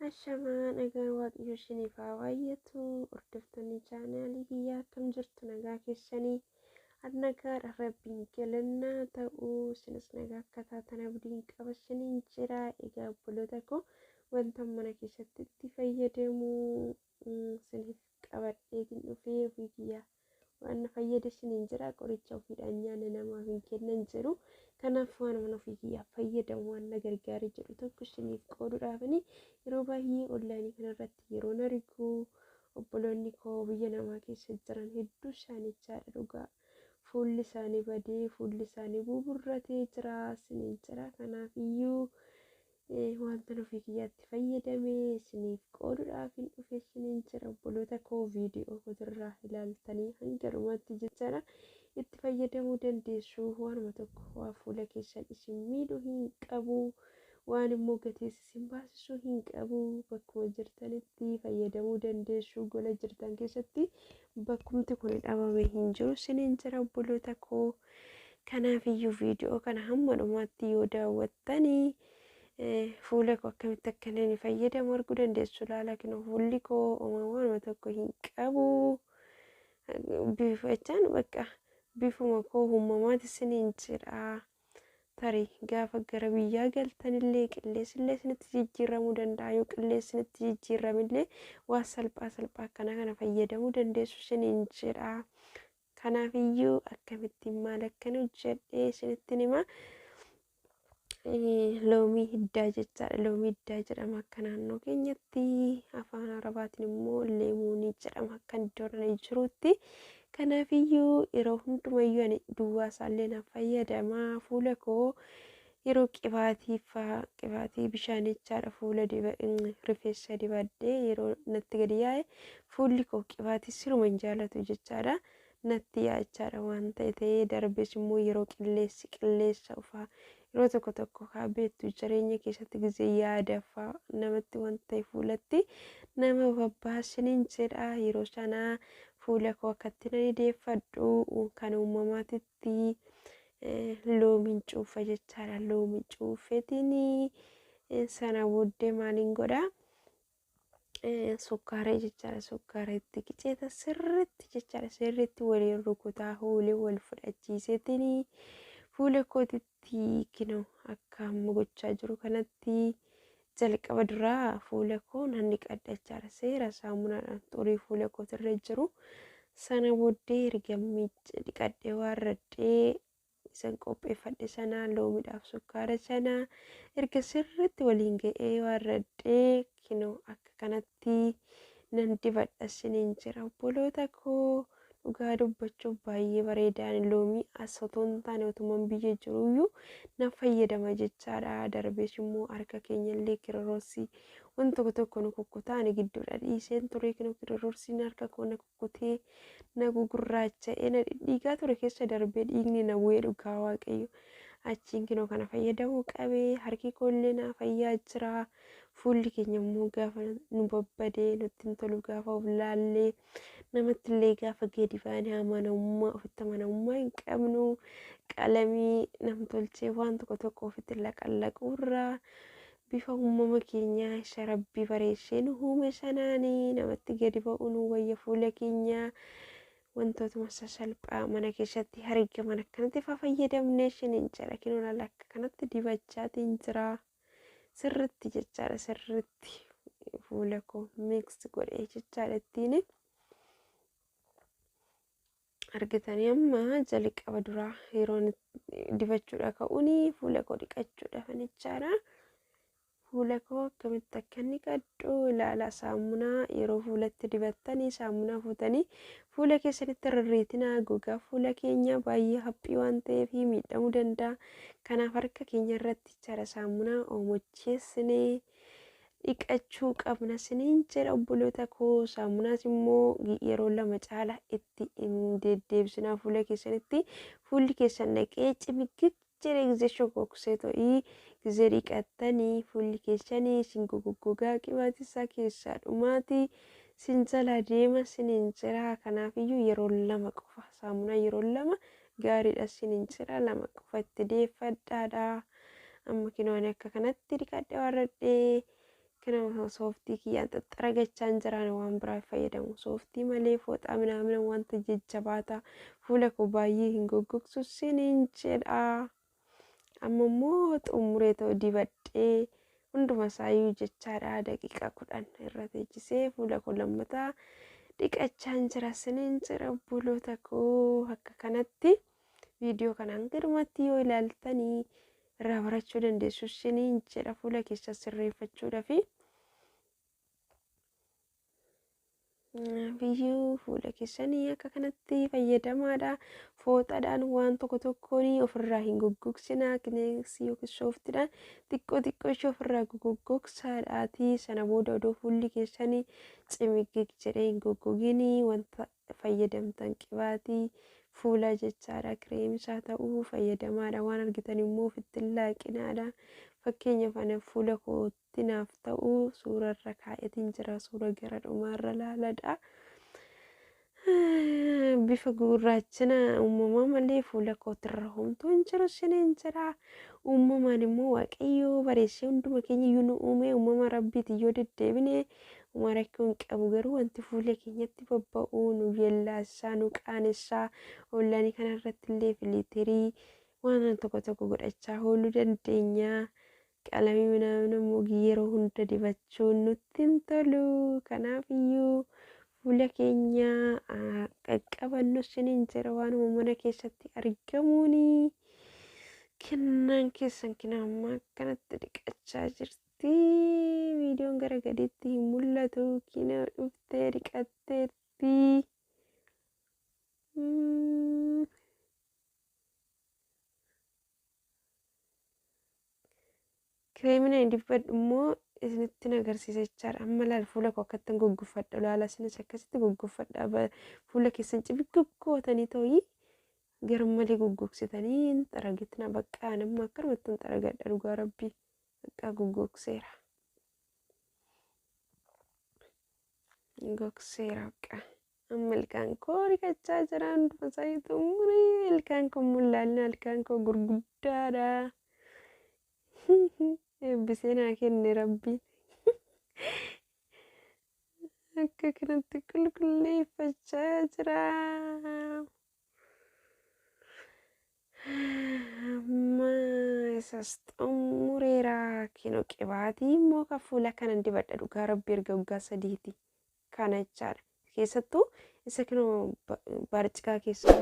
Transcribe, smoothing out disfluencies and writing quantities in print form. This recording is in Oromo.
Ashamaa, nagaan Waaqayyo isiniif haa baay'atu. Hordoftoonni chaanaalii kiyyaa, akkam jirtu? Nagaa keessanii? Ani nagaadha, Rabbiin galannaa ta'u. Isinis nagaa akka taatan abdiin qaba isiniin jira. Egaa obboloota koo, wanta mana keessatti itti fayyadamu isiniif qabadheetiin dhufee, ofii kiyyaa waan na fayyade isiniin jira. Qoricha ofiidhaan nyaanne namaaf hin kennan jiru. Kanaaf waan mana ofii kiyyaaf fayyadamu, waan na gargaare jedhu tokko isiniif qooduudhaafini. Yeroo baay'ee onlaayinii kanarratti yeroon argu, obboloonni koo biyya namaa keessa jiran hedduu isaanii jechaadha, dhugaa fuulli isaanii badee, fuulli isaanii buburratee jira isiniin jira. Kanaaf iyyuu wanta ofii kiyyaatti fayyadame isiniif qooduudhaaf hin dhufe isiniin jira. Obboloota koo, viidiyoo kootirraa ilaaltanii hanga dhumaatti jechaadha itti fayyadamuu dandeessu. Waanuma tokko waa fuula keessan isin miidhuu hin qabu, waan immoo gatees isin baasisuu hin qabu. Bakkuma jirtanitti fayyadamuu dandeessu. Gola jirtan keessatti bakkumti kun dhabame hin jiru isiniin jira, obboloota koo. Kanaaf iyyuu viidiyoo kana hamma dhumaatti yoo daawwattanii fuula koo akkamitti akka inni fayyadamu arguu dandeessu. Laala kinoo, fuulli koo waanuma tokko hin qabu. Bifachaan bakka bifuma koo uumamaati isiniin jira. Tarii gaafa gara biyyaa galtanillee qilleensillee isinitti jijjiiramuu danda'a. Yoo qilleensi isinitti jijjiiramillee waa salphaa salphaa akkana kana fayyadamuu dandeessu isiniin jira. Kanaaf iyyuu akkamittiin maal akkan hojjedhe isinitti hima. Loomii hiddaa jechaadha. Loomii hiddaa jedhama akka naannoo keenyatti. Afaan Arabaatiin immoo leemuunii jedhama akka iddoo ani jirutti. Kanaaf iyyuu yeroo hundumayyuu ani duwwaa isaallee na fayyadama. Fuula koo yeroo qibaatii fa'aa, qibaatii bishaan jechaadha, fuula rifeensa dibadhee yeroo natti gadi yaa'e, fuulli koo qibaatii siruma hin jaalatu jechaadha. Natti yaa'ichaadha waan ta'e ta'ee darbees immoo yeroo qilleensi qilleensa ufaa yeroo tokko tokko kaa beektu, jireenya keessatti gizee yaada fa'aa namatti waan ta'e fuulatti nama babbaasiniin jedha. Yeroo sanaa fuula koo akkatti nan deeffadhu kan uumamaatitti loomiin cuufa jechaadha. Loomii cuufeetiin sana booddee maaliin godhaa? Sukkaara jechaadha. Sukkaara itti qiceeta sirriitti jechaadha. Sirriitti waliin rukutaa hoolee wal fudhachiiseetiin fuula kootitti kinoo akka amma gochaa jiru kanatti jalqaba duraa fuula koo nan dhiqadha jechaadha. Seera saamunaadhaan xurii fuula kootirra jiru. Sana booddee erga dhiqadhee waarradhee, isan qopheeffadhe sana, loomiidhaaf sukkaara sana erga sirriitti waliin ga'ee waarradhee, kinoo akka kanatti nan dibadha isiniin jira, obboloota koo. Dhugaa dubbachuuf baay'ee bareedaan. Loomii as otoo hin taane otuman biyya jiruyyuu nan fayyadama jechaadha. Darbees immoo harka keenyallee kiroroosii wanti tokko tokko nu kukkutaa, ani gidduudha dhiiseen ture. Kinoo kiroroosiin harka koo na kukkutee, na gugurraacha'ee, na dhidhiigaa ture, keessa darbee dhiigni na bu'ee, dhugaa Waaqayyo. Achiin kinoo kana fayyadamuu qabee, harki koollee naa fayyaa jira. Fuulli keenya immoo gaafa nu babbadee nutti hin tolu, gaafa of laallee namatti illee gaafa gadi baanee amanamummaa, ofitti amanamummaa hin qabnu, qalamii namtolchee waan tokko tokko ofitti laqallaquurraa bifa uumama keenyaa isa Rabbi bareessee nu uume sanaanii namatti gadi ba'uu nu wayya. Fuula keenyaa wantootuma sasalphaa mana keessatti argaman akkanatti faa fayyadamnee isiniin jedha. Kinoo laala, akka kanatti dibachaatiin jira sirritti jechaadha. Sirritti fuula koo mix godhee jechaadha ittiin. Argitanii, amma jalqaba duraa yeroo dibachuudha ka'uuni fuula koo dhiqachuudha jechaadha. Fuula koo akkamitti akka inni qadhu ilaala. Saamunaa yeroo fuulatti dibattanii, saamunaa fuutanii fuula keessanitti rirriitinaa. Gogaa fuula keenya baay'ee haphii waan ta'eef miidhamuu danda'a. Kanaaf harka keenya irratti jechaadha saamunaa oomocheessinee dhiqachuu qabna isiniin jedha, obboloota koo. Saamunaas immoo yeroo lama caala itti hin deddeebisinaa fuula keessanitti. Fuulli keessan dhaqee cimigig jedhee gizee shokoksee ta'ii gizee dhiqattanii fuulli keessanii isin goggogaa, qibaatii keessaa dhumaati sin jala deema isiniin jira. Kanaaf iyyuu yeroo lama qofa, saamunaa yeroo lama gaariidha isiniin jira. Lama qofa itti deeffadhaadha. Amma kinoo ani akka kanatti dhiqadhe warradhee. Kana sooftii kiyyaan xaxxaragachaan jiraan waan biraa fayyadamu. Sooftii malee fooxaa minaamina wanta jajjabaataa fuula koo baay'ee hin goggogsu siniin jedha. Amma immoo xumuree ta'u dibadhee hunduma isaayyuu jechaadha daqiiqaa 10 irra teechisee fuula koo lammataa dhiqachaan jira siniin jira obboloota koo. Akka kanatti viidiyoo kanaan gadumatti yoo ilaaltanii irraa barachuu dandeessu siniin jedha fuula keessa sirreeffachuudhaafi. Biyyuu fuula keessanii akka kanatti fayyadamaadha. Fooxaadhaan waan tokko tokkoon ofirraa hin goggogsinaa. Kineeksii yookiin sooftiidhaan xiqqoo xiqqoo ishee ofirraa goggogsaadhaati. Sana booda odoo fuulli keessanii cimigig jedhee hin goggoginii wanta fayyadamtan qibaatii fuula jechaadha. Kireemisaa ta'uu fayyadamaadha. Waan argitan immoo ofitti hin laaqinaadha. Fakkeenyaaf ana fuula kootti naaf ta'u suurarra kaa'eetiin jira. Suura gara dhumaarra laaladha. Bifa gurraachina uumamaa malee fuula kootirra homtuu hin jiru siniin jira. Uumamaan immoo Waaqayyoo bareessee hunduma keenya iyyuu nu uume uumama rabbiiti yoo deddeebine uumaa rakkoo hin qabu garuu wanti fuula keenyatti bobba'u nu yeellaasaa nu qaanessaa ollaanii kanarratti illee filiitirii waan tokko tokko godhachaa ooluu dandeenya. Qalamii minaamin immoo yeroo hunda dibachuun nutti hin tolu. Kanaaf iyyuu fuula keenya qaqqabannu siniin jira waanuma mana keessatti argamuuni. Kennaan keessan kina amma akkanatti dhiqachaa jirti. Viidiyoon gara gadiitti hin mul'atu. Kina dhuftee dhiqatteerti. Kireemiin ani dibadhu immoo isinitti agarsiisa jechaadha. Amma laal fuula koo akkattan goggoffadha. Laala isinis akkasitti goggoffadha. Fuula keessan cibigoggootanii ta'ii garmalee goggogsitanii hin xaragitina. Baqqaa nama akkanumatti hin xaragadha dhugaa rabbii. Baqqaa goggogseera. Gogseera baqqaa. Amma ilkaan koo dhiqachaa jira hunduma isaa xumuree ilkaan koo mul'aalina ilkaan koo gurguddaadha. Eebbisee naa kenne rabbiin. Akka kanatti qulqulleeffachaa jira. Amma isas xumureera. Kinoo qibaatii immoo kan fuula kanan dibadha dhugaa rabbi erga waggaa 3ti. Kana jechaadha. Keessattuu isa kinoo baarciqaa keessa